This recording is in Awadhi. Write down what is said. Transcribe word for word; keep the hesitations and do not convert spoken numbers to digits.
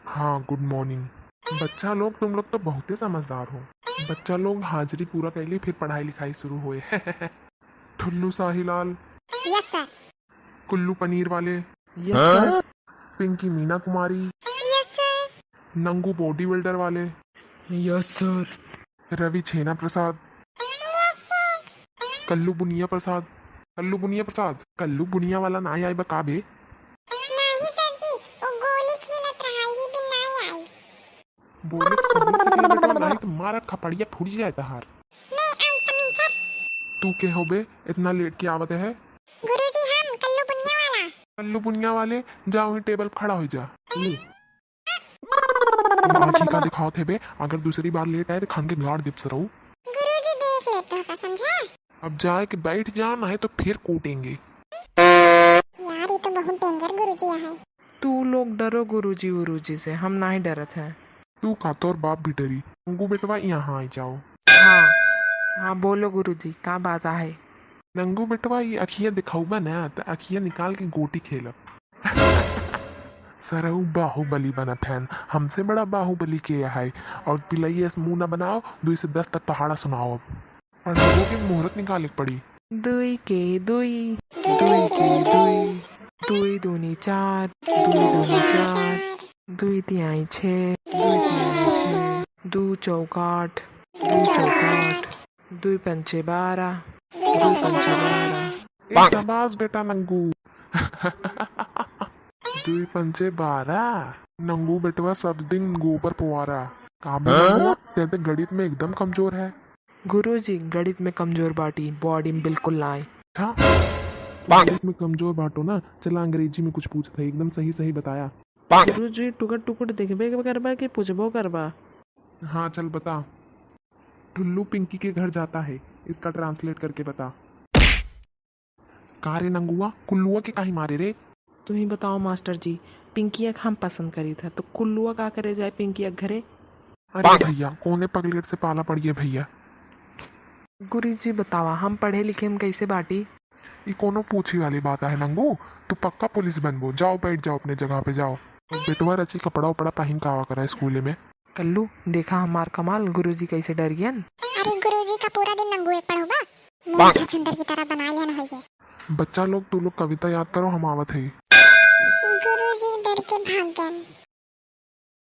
हाँ, गुड मॉर्निंग। बच्चा लोग, तुम लोग तो बहुते समझदार हो। बच्चा लोग, हाजिरी पूरा कइली, फिर पढ़ाई लिखाई शुरू होए। ठुल्लू साहिलाल। Yes sir. कुल्लू पनीर वाले। Yes sir. Pinky Meena Kumari. Yes sir. Nangu body builder वाले। Yes sir. Ravi Chhena Prasad. Yes sir. Kallu Buniya Prasad. कल्लू बुनिया प्रसाद, कल्लू बुनिया वाला ना आए बा का बे? नहीं सर जी, वो गोली खेलत रहा, ये भी नहीं आई। बोले के सही से खेल बेटवा, नहीं तो मारा खपड़िया फूट जाए तहार। मैं आई कमिंग सर। तू के हो बे, इतना लेट के आवत है? गुरुजी, हम कल्लू बुनिया वाला। कल्लू बुनिया वाले, जा वहीं टेबल पे खड़ा हो जा। ले। बाजी का दिखावत है बे, अगर दूसरी बार लेट आए तो खान के गाड़ दिप सरऊ। गुरुजी देख लेते हो का, समझा? अब जाए के बैठ जा, नहीं तो फिर कूटेंगे। यार, ये तो बहुत डेंजर गुरुजी है। तू लोग डरो गुरुजी उरुजी से, हम नाही डरत हैं। तू का, तोर बाप भी डरी। नंगू बेटवा, यहाँ आ जाओ। हाँ, हाँ, बोलो गुरुजी, का बात आहे? नंगू बेटवा, ये अखिया दिखाऊबा ना, त अखिया निकाल के गोटी खेलब। सरऊ बाहुबली बनत हैं, हमसे बड़ा बाहुबली के है? और पिलई ऐस मुंह ना बनाओ, दुई से दस तक पहाड़ा सुनाओ। अब पंडितों के मुहूर्त निकाले के पड़ी। दुई के दुई, दुई के दुई, दुई दूनी चार, दुई दूनी चार, दुई तिहाई छः, दुई तिहाई छः, दू चौक आठ, दू चौक आठ, दुई पंचे बारह, दुई पंचे बारह। ए, शाबाश बेटा नंगू। दुई पंचे बारह। नंगू बेटवा सब दिन गोबर पोआरा। का बे नंगुआ, ते तो गणित में एकदम कमजोर है। गुरुजी, गणित में कमजोर बाटी, बॉडी में बिल्कुल नाई। अच्छा? गणित में कमजोर बाटो ना, चला अंग्रेजी में कुछ पूछत है, एकदम सही सही बताया। गुरुजी, टुकड़ टुकड़ देखबे करबा कि पूछबो करबा? हाँ, चल बता। ठुल्लू पिंकी के घर जाता है, इसका ट्रांसलेट करके बता। का रे नंगुआ, कुल्लुआ के काहे मारे रे? तुही बताओ मास्टर जी, पिंकिया के हम पसंद करी था, तो कुल्लुआ का करे जाए पिंकिया के घरे? अरे भैया, कौने पगलेट से पाला पड़िए भैया? गुरुजी बतावा, हम पढ़े लिखे में कैसे बाटी? ई कोनो पूछी वाली बात है नंगू, तू पक्का पुलिस बनबो। जाओ, बैठ जाओ अपने जगह पे, जाओ। बेटवा रची कपड़ा उपड़ा पहन के आवा करा स्कूले में। कल्लू, देखा हमार कमाल, गुरुजी कैसे डर गयन। अरे गुरुजी का पूरा दिन नंगुए पढ़ोबा, मुंह छछुंदर की तरह बना लियन होइए। बच्चा लोग, तू लोग कविता याद करो, हम आवत है। गुरुजी डर के भाग गयन।